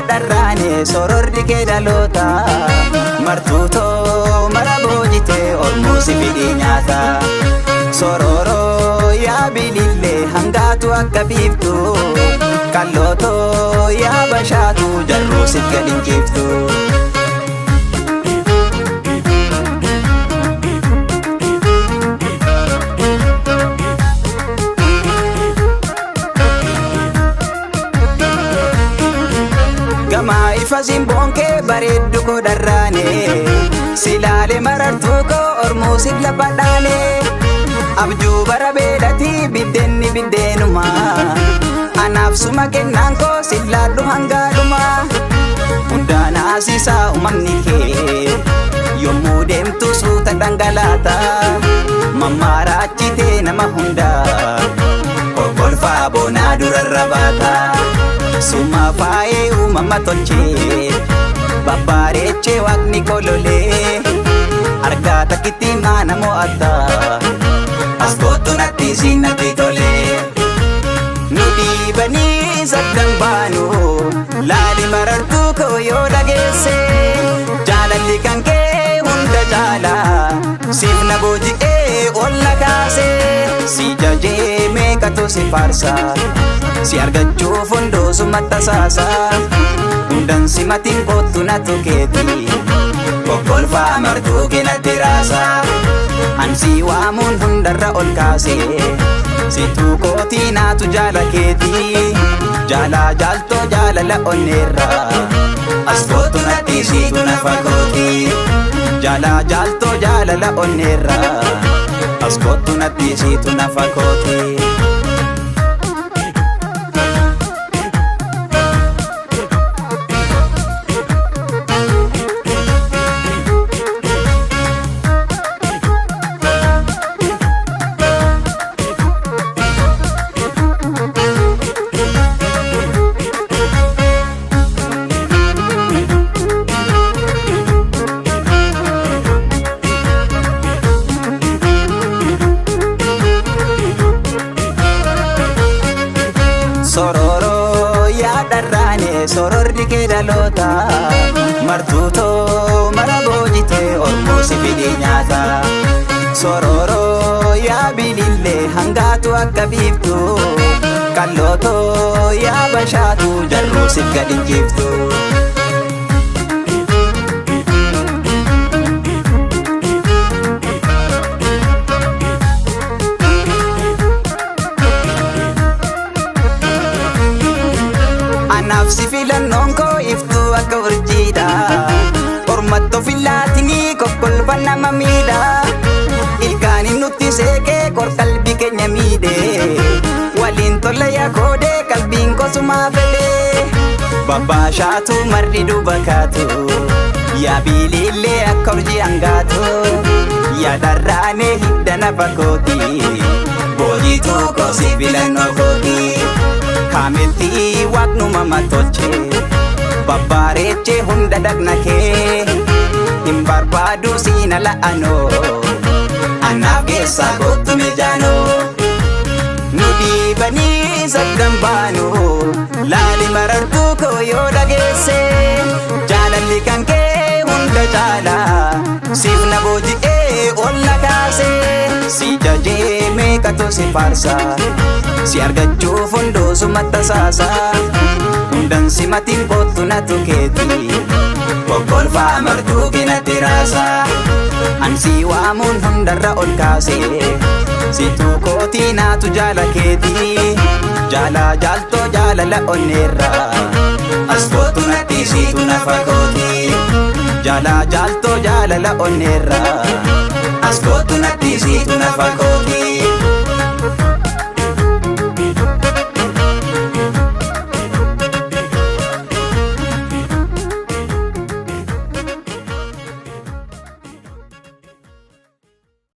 Yaa dharraane sororri kee dhaloota martuutoo mara boojitee ormuu si fidii nyaata. Sororoo yaa bilillee hangaatu akka biiftu kallootoo yaa bashaatu jarruu si gadi hin ciiftu. Gamaa ifa simboon kee bareeddu koo dharraane silaale marartuu koo ormuu siif lafa dhaane abjuu bara beelati biddeenni biddeenuma anaaf suma kennaan koo sillaadhu hangaadhuma hundaan haasisaa uumamni kee yommuu deemtu suuta dhangalaata mammaara achitee nama hundaa kokkolfaa boonaa durarra baata. Suma faayee uumama tolchee babbareechee waaqni kololee argaa takkitti maana mo'ata as kootu natti siin natti tolee. Nu dhiibanii sakkan baanu laali marartuu koo yoo dhageesse jaalalli kan kee hunda jaala siif na booji'ee ol na kaase si jajee meeqatu si faarsa. Si argachuuf hunduu suma tasaasa hundan simatiin kootu na tukeeti kokkolfaa martuu keenatti raasa ansii waamuun hundarra ol kaase situu kootii naatu jaala keeti jaalaa jaaltoo jaalala onneerra as kootu natti siitu nafa kooti jaalaa jaaltoo jaalala onneerra as kootu natti siitu nafa kooti. Sororoo yaa dharraane sororri kee dhaloota martuutoo mara boojitee ormuu si fidii nyaata. Sororoo yaa bilillee hangaatu akka biiftu kallootoo yaa bashaatu jarruu siif gadi hin ciiftu. Anaaf si filannoon koo iftuu akka urjiidha. Ormatto filaatinii kokkolfa nama miidha. Ilkaaniin nutti seeqee qorqalbii keenya miidhe. Waliin tola yaa koodee qalbiin kosumaa fedhe. Babbaashaatu marri duuba kaatu. Yaa bilillee akka urjii hangaatu. Yaa dharraanee hidda nafa kooti. Boojituu koo si filannoo kooti. Kaametti waaqnuma matolche babbareechee hunda dhaqna kee hin barbaadu siina la'anoo anaaf keessaa kootu mijaanoo. Nu dhiibanii sakkan baanu laali marartuu koo yoo dhageesse jaalalli kan kee hunda caala siif na booji'ee ol na kaase si jajee meeqatu si faarsa. Si argachuuf hunduu suma tasaasa hundan simatiin kootu na tukeeti kokkolfaa martuu keenatti raasa ansii waamuun hundarra ol kaase situu kootii naatu jaala keeti jaalaa jaaltoo jaalala onneerra as kootu natti siitu nafa kooti jaalaa jaaltoo jaalala onneerra as kootu natti siitu nafa kooti.